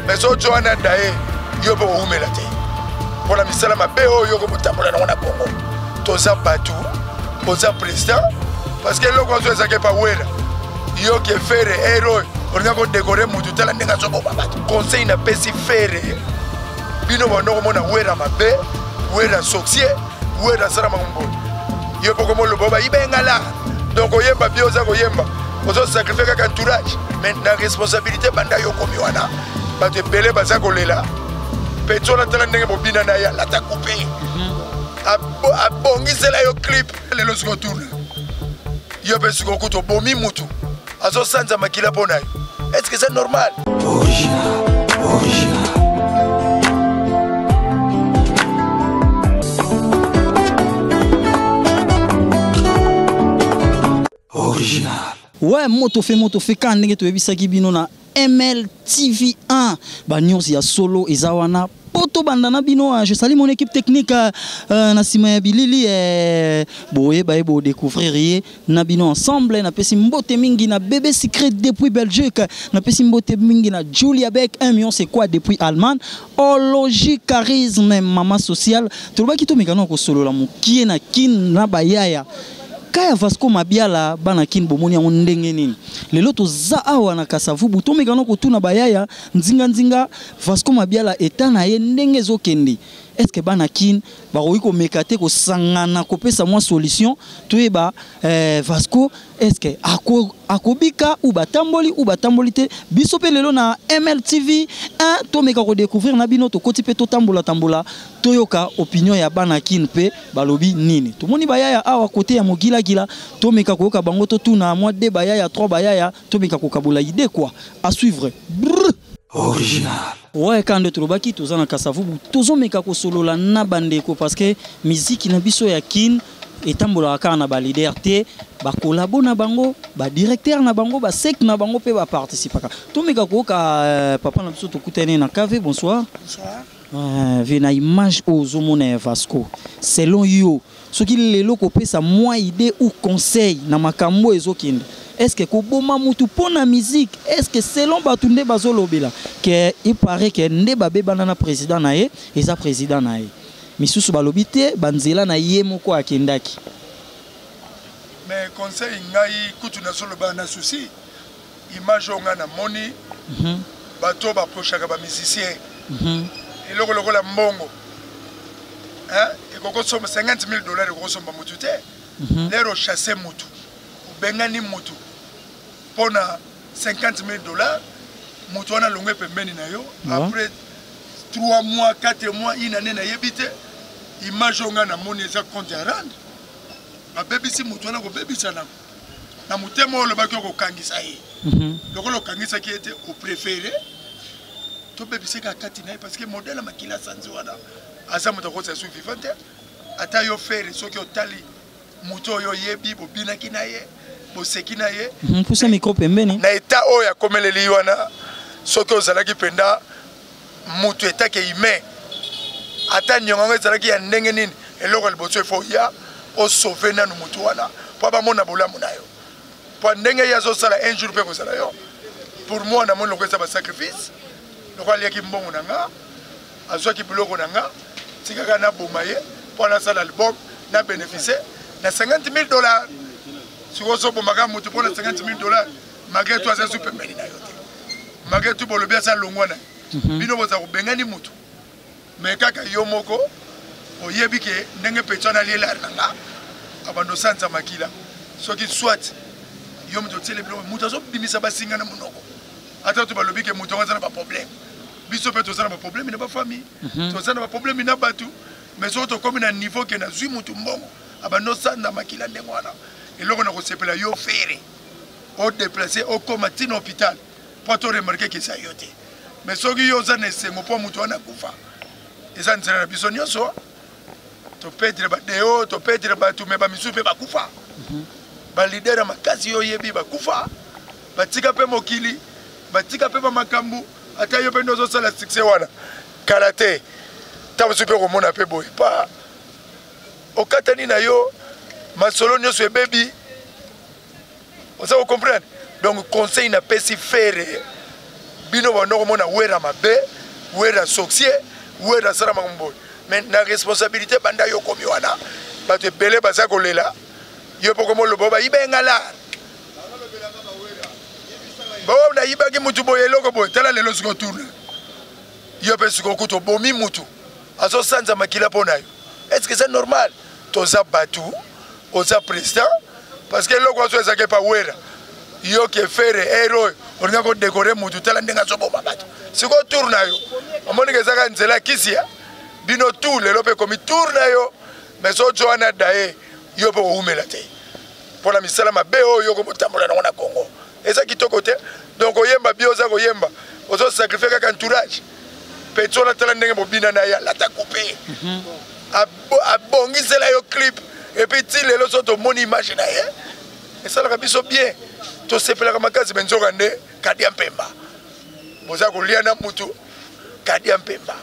Mais soki wana daye yo mpe kowumela te mpo na misala mabe oyo yo kotambola nango na Congo. Toza bato, oza président, parce que eloko ozo ezalaki epa Wera, yo ke Ferre ere oyo olinga kodekore motu, tala ndenge azoboma bato. Conseil napesi Ferre, bino bando komona Wera mabe, Wera sorcier, Wera asala makambo boye, yo mpo komoloba bayibengala. Donc oyemba bio, oza koyemba, ozosacrifie kaka entourage, mais na responsabilité banda yo okomi wana, bato ebele baza kolela petsola. Tala ndenge bobina na ye, alata coupe, abongisela yo clip. Lelo sikoyo tourne yo mpe sikoyo kutu obomi mutu, azosanza makila mpo na yo. Est ce que c'est normal? Original, original. Original. Ouais, moto fe, moto fe, ka ndenge toyebisaki bino na ML TV 1, ba news ya solo eza wana po tobanda na bino. Je salue mon équipe technique na nsima ya bilili, boyeba ye, bodécouvrir ye na bino ensemble. Napesi mbote mingi na Bébé Secret depuis Belgique, napesi mbote mingi na Julia Beck 1 million c'est quoi depuis Allemagne, Ologie Charisme, mama sociale. Tolobaki tomeka na kosolola mokie na Kin na bayaya kaya Vasco Mabiala. Bana Kin, bomoni yango ndenge nini? Lelo toza awa na Kasavubu, tomeka na kotuna bayaya nzinga nzinga Vasco Mabiala, eta na ye ndenge ezokende. Est ce que bana Kin bakoki komeka te kosangana kopesa mwa solution, toyeba Vasco est ce que akobika ou batamboli ou batamboli te? Biso mpe lelo na MLTV 1 tomeka kodécouvrir na bino, tokoti mpe totambola tambola, toyoka opinion ya bana Kin mpe balobi nini. Tomoni bayaya awa kote ya mogilagila, tomeka koyoka bango, totuna mwa de bayaya, 3 bayaya, tomeka kokabola idée quoi. À suivre. Brrr. Original. Ouais, quand tolobaki toza na Kasavubu, tozomeka kosolola na bandeko, parce que miziki na biso ya Kin etambolaka kaka na baleader te, bakolabo na bango, badirecteur na bango, basec na bango mpe baparticipaka. Tomeka koyoka papa na biso tokutani na cave. Bonsoir. Bonsoir. Ve na image oyo ozomona ya Vasco, selon yo, soki lelo kopesa mwa idée ou conseil na makambo oyo ezokende, est ce que koboma mutu mpo na musique, est ce que selon bato nde bazolobela ke il paraît ke nde babebana na président na ye, eza président na ye, misusu balobi te, banzela na ye moko akendaki? Mais conseil ngai kutu nazoloba na souci, image oyo ngai namoni, bato oyo baprochaka bamusicien, eloko lokola mbongo ekokosomba 50 000 dollars, ekokosomba mutu te. Lero ochasse mutu, obengani mutu mpo na 50 000 dollars, mutu wana alongwe pembeni na yo après 3 mois, 4 mois, une année, nayebi te. Image oyo ngai namoni eza compte ya rendre, babebisi mutu wana kobebisa na motema oyo olobaki okokangisa ye. Lokola okangisaki ye te, opréféré tobebisa kaka kati na ye, parce que modèle ya makila asanzi wana, aza moto akozala su vivant te. Ata yo Ferre, soki otali moto oyo oyebi, bobinaki na ye, boseki na ye, Pusa micro pembeni. Na eta oyo akomeleli wana, soki ozalaki mpenza moto etake humain, ata niongo yango ezalaki ya ndenge nini, eloko ya liboso efo ya osauve nanu motu wana mpo bamona bolamu na yo, mpo ndenge ye azosala, un jour mpe kozala yo. Pour moi, namoni lokola eza basacrifice, lokola aliaki mbongo na nga, azwaki biloko na nga, tikaka naboma ye mpo nasala album na bénéficie na 50 000 dollars. Sikoyo ozobomaka motu mpo na 50 000 dollars, malgré tout aza zu pembeni na yo te, malgré tout bolobi aza longwa na ye, bino boza kobengani motu, mais kaka yo moko oyebi ke ndenge petso wana alielare na nga, abanda osanza makila. Soki soit yo moto otiele biloko, moto azobimisa basinga na monoko, ata to balobi ke moto yango aza na baproblème, biso mpe toza na baproblème na bafamille, toza na baproblème na bato, mais soki tokómi na niveau ke nazwi motu mbongo, abandi osanda makila ndenge wana, eloko na kosepela, yo Ferre odeplace, okóma ntina hôpital mpo to remarke ke eza yo te. Mais soki yo oza na esengo mpo moto wana akufa, eza nzela na biso nyonso toperdre badeo, toperdre bato, me bamisusu mpe bakufa, baleader ya makasi yo oyebi bakufa, batika mpe mokili, batika mpe bamakambo. Ata yo mpe nde ozosala succès wana, kala te ntango mosusu mpe komona mpe boye pa okatani na yo, masolo nyonso ebebi. Oza kocomprendre? Donc conseil napesi Ferre, Bino bando komona Wera mabe, Wera sorcier, Wera asala makambo boye, mais na responsabilité banda yo okomi wana, bato ebele baza kolela yo mpo komoloba bayiba nga lar bo nayibaki mutu boye eloko boye. Tala lelo sikoyo tourne yo mpe sikoyo kutu obomi mutu azosanza makila mpo na yo. Est ce que c'est normal? Toza bato, oza président, parce que eloko azo ezalaki epa Wera, yo ke Ferre ere oyo olinga kodekore mutu, tala ndenge azoboma bato. Sikoyo tour na yo, omonike ezaka nzela ya kisi ya bino tour, lelo mpe ekomi tour na yo. Mais ojo wana daye yo mpe kowumela te mpo na misala mabe oyo yo komotambola nango na Congo, eza kitoko te. Donc oyemba bio, oza koyemba, ozosacrifie kaka entourage. Petit wana, tala ndenge bobina na ye, alata coupe, abongisela yo clip, et puis ti lelo so tomoni image na ye, esalaka biso bien, tosepelaka makasi. Me nzoka nde kadia mpemba boza kolia na mutu, kadia mpemba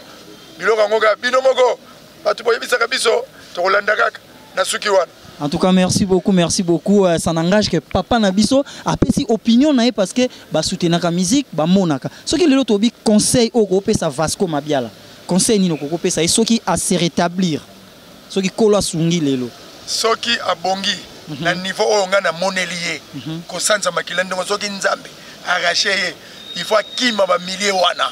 biloko yango kaka bino moko bato boyebisaka biso, tokolanda kaka na suki wana. En tout cas, merci beaucoup, merci beaucoup. Ça n'engage que papa na biso apesi opinion na ye parce que ba soutenaka musique, ba monaka. Soki lelo tobi conseil okopesa Vasco Mabiala. Conseil nini okopesa ye soki a se rétablir? Soki kolo asungi lelo. Soki abongi na niveau oyo nga namoneli ye kosanza makila ndenge, soki Nzambe arrache ye, il faut akima bamilieu wana,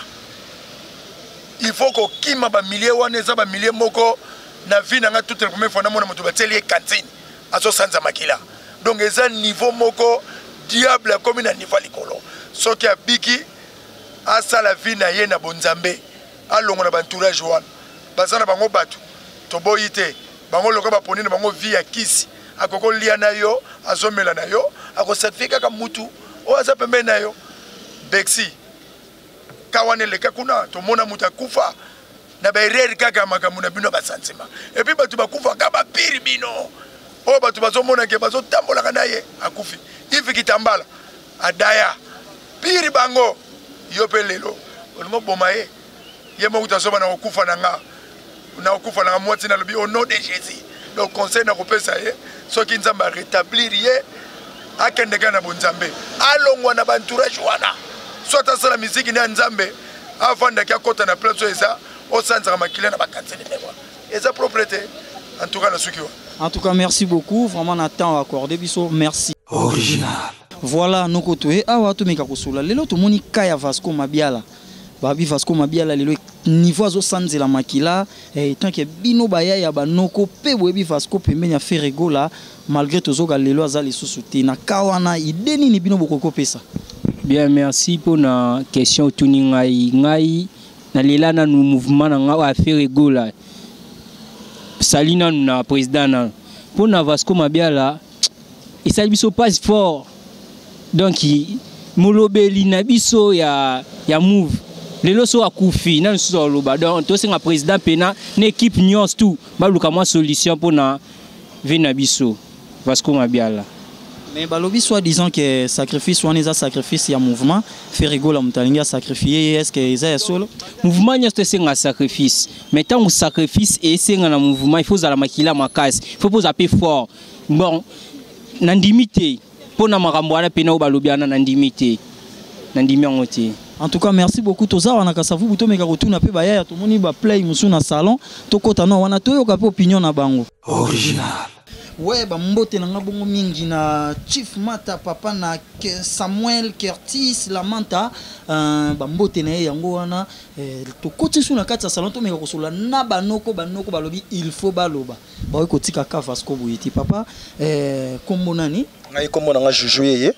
il faut kokima bamilieu wana. Eza bamilieu moko na vie na nga, toute la première fois namona moto batieli ye cantine, azosanza makila. Donc eza niveau moko diable akomi na niveau ya likolo. Soki abiki, asala vie na ye na bonzambe, alongola baentourage wana. Baza na bango bato, toboyi te, bango loka baponi na bango vie ya kisi, akoki kolia na yo, azomela na yo, akosacrifie kaka mutu oyo aza pembeni na yo. Bexi ka wana eleka kuna, tomona moto akufa na baerreur kaka ya makambo na bino ya basantima, et puis bato bakufaka bapire bino oyo bato bazomona ke bazotambolaka na ye akufi. Ivi Kitambala adaya pire bango. Yo mpe lelo olingi oboma ye, ye moko tazoba na kokufa na nga, na kokufa na nga mwati nalobi au nom de Jésus. Donc conseil na kopesa ye, soki Nzambe arétablir ye, akende kaka na bonzambe, alongwa na baentourage wana, soit asala miziki ne ya Nzambe, avandaki akɔta na place oyo eza osanzaka makila na bakantine ndenge wana, eza propre te. En tout cas, na suki wana. En tout cas, merci beaucoup vraiment na temps accordé biso, merci. Original. Voilà, noko toye awa tomeka kosola. Lelo tomoni ka ya Vasco Mabiala. Babi Vasco Mabiala lelo niveau azosanzela makila, tant que bino baya ya banoko mpe boyebi Vasco pembeni ya Ferre Gola, malgré tozoka lelo aza lisusu te na ka wana, idée nini bino bokoki kopesa? Bien, merci mpona question otuni ngai. Ngai nalela nanu mouvement na ngai oyo Ferre Gola, sali nanu na président nanu. Mpona Vasco Mabiala, esali biso passe fort. Donc molobeli na biso ya move, lelo so akufi, nanu susu aloba. Donc tosenga président mpena na équipe nyonso tout baluka mwa solution mpona vie na biso Vasco Mabiala. Mais balobi soit disant que sacrifice wana eza sacrifice ya mouvement Ferre Gola, moto alingi asacrifie ye. Est ce que eza ya solo? Mouvement nyonso toesenga sacrifice, mais ntango sacrifice esenga na mouvement, il faut ozala makila makasi, il faut mpo ozala mpe fort. Bon, nandimi te mpo na makambo wana mpena oyo balobi wana, nandimi te, nandimi yango te. En tout cas, merci beaucoup. Toza wana Kasavubu, tomeka kotuna mpe bayaya. Tomoni baplay mosusu na salon, tokɔta no wana, toyoka mpe opinion na bango. Original. We bambote na nga bongo mingi na Chief Mata, papa na Samuel Curtis Lamanta, bambote na ye yango wana. Tokoti su na kati ya salon, tomeka kosolola na banoko. Banoko balobi il faut baloba, bakoki kotika ka Vasco boye te. Papa, kombo nani? Ngai kombo na nga Juju Yeye.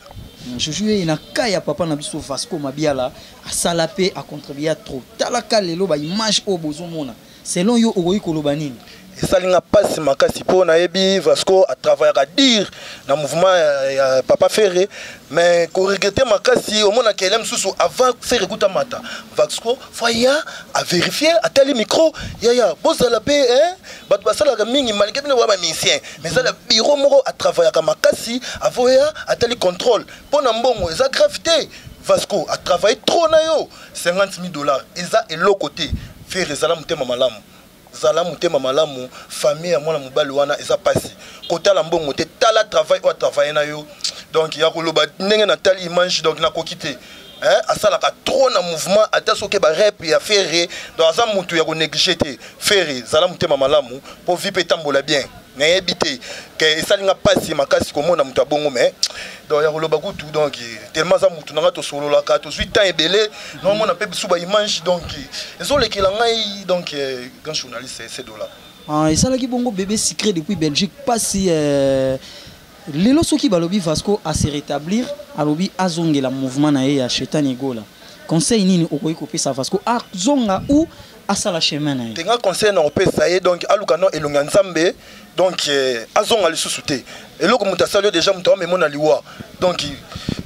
Juju Yeye, na ka ya papa na biso Vasco Mabiala, asala mpe acontribua trop. Talaka lelo baimage oyo bozomona, selon yo okoki koloba nini? Esali nga mpasi makasi mpo nayebi Vasco atravaillaka dur na mouvement ya papa Ferre, mais koregretter makasi. Omonaka ele mosusu avant Ferre kuta mata, Vasco faut aya avérifie, atali micro yaya bozala mpe bato basalaka mingi malgré bino boya bamusicien, mais eza na bureau moko atravaillaka makasi avant ya atali contrôle. Mpo na mbongo eza grave te, Vasco atravaille trop na yo. 50 000 $ eza eloko te. Ferre, ezala motema malamu, zala motema malamu. Famille ya mwana mobali wana eza mpasi, kotala mbongo te, tala travail oyo atravaille na yo. Donc ya koloba ndenge natali image, donc nakoki te. Hein, asalaka trop na mouvement ata soki ba rep ya Ferre, donc aza mutu ya ko négliger te. Ferre zala motema malamu po vie pe etambola bien. Nayebi te ke esali nga pasi makasi komona mutu ya bongo, mais donc ya koloba kutu, donc tellement aza mutu na nga, tosololaka, tozwi temps ebele, naomona mpe bisu ba image, donc ezolekela ngai. Donc grand journaliste, c'est dollar. Ah, esalaki bongo Bébé Secret depuis Belgique pasi. Lelo soki balobi Vasco a se rétablir, alobi azongela mouvement na ye ya Shetani Gola, conseil nini okoki kopesa Vasco? Azonga ou asala chemin na ye? Tenga conseil na kopesa ye, donc aluka no elongi ya Nzambe. Donc azonga lisusu te. Eloko moto asali yo déjà, moto amemo na liwa, donc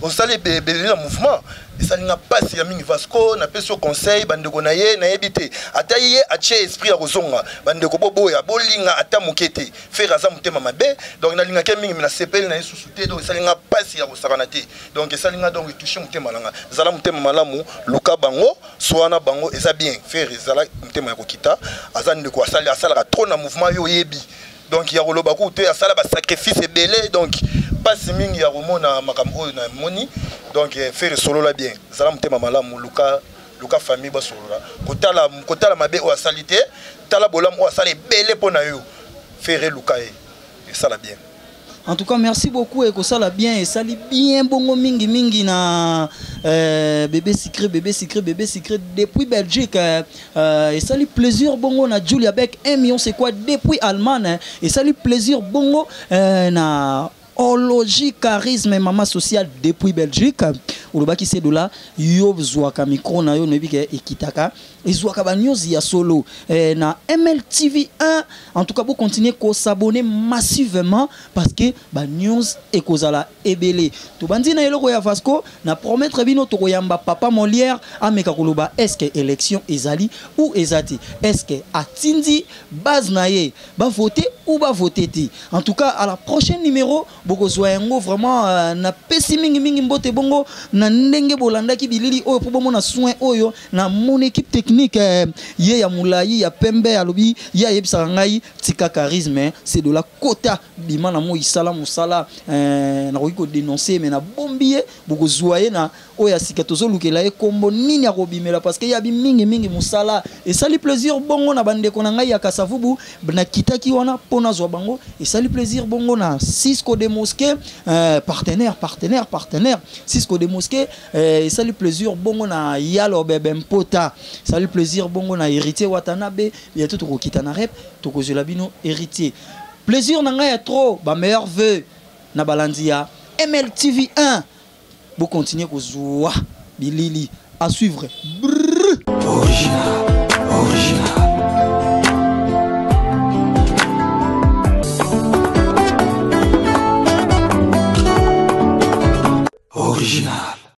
osali ebele na mouvement, esali nga mpasi ya mingi. Vasco, napesi yo conseil, bandeko na ye, nayebi te ata ye atie esprit ya kozonga. Bandeko, boboya, bolinga ata moke te. Ferre aza motema mabe. Donc nalingaki mingi, me nasepeli na ye susu te. Donc esali nga mpasi ya kosakana te. Donc esali nga, donc etouche motema na nga. Zala motema malamu, luka bango, so wana bango eza bien. Ferre, ezala motema ya kokita. Aza ndeko, asali, asalaka trop na mouvement, yo oyebi. Donc ya koloba kutu te, asala basacrifice ebele. Donc mpasi mingi ya komona makambo oyo namoni. Donc Ferre, solola bien, zala motema malamu, luka, luka famille basolola. Kotala, kotala mabe oyo asali te, tala bolamu oyo asala ebele mpo na yo. Ferre, luka ye, esala bien. En tout cas, merci beaucoup. Et ça bien, et ça bien bongo mingi mingi na Bébé Secret, Bébé Secret, Bébé Secret depuis Belgique. Et ça lui plaisir bongo na Julia Beck 1 million c'est quoi depuis Allemagne. Hein. Et ça lui plaisir bongo na Ologie Charisme Maman Sociale depuis Belgique. Olobaki c'est de là yo zwaka micro na yo noyebi ke ekitaka ezwaka ba news ya solo na MLTV 1. En tout cas, vous continuez ko s'abonner massivement parce que ba news ekozala ebele. Tobandi na eloko ya Vasco, na promettre bino tokoyamba papa Molière ameka koloba est-ce que élection ezali ou ezati, est-ce que atindi base na ye ba voter ou ba voter ti. En tout cas, à la prochaine numéro bokozwa yango vraiment. Na pesi mingi mingi mbote bongo na ndenge bolandaki bilili oyo po bomona soin oyo na mon équipe technique, ye ya molai ya pembe, alobi ye ayebisaka ngai tika charisme, c'est de la kota bima na moi isala mosala. Nakoki kodénoncer, mais nabombi ye, bokozwa ye na oyo ya sika. Tozolukela ye kombo nini akobimela parce que yabi mingi mingi mosala. Esali plaisir bongo na bandeko na ngai ya Kasavubu, nakitaki wana mpo nazwa bango. Esali plaisir bongo na Cisco de Mosquée, partenaire, partenaire, partenaire Cisco de Mosquée. Esali plaisir bongo na Yalo Bebe Mpota. Esali plaisir bongo na Héritier Watanabe. Bientôt tokokita na rep, tokozwela bino Héritier. Plaisir na ngai ya trop, ba meilleurs vœux na balandi ya MLTV 1. Bocontinue kozwa bilili à suivre. Brrr. Original, original. Original.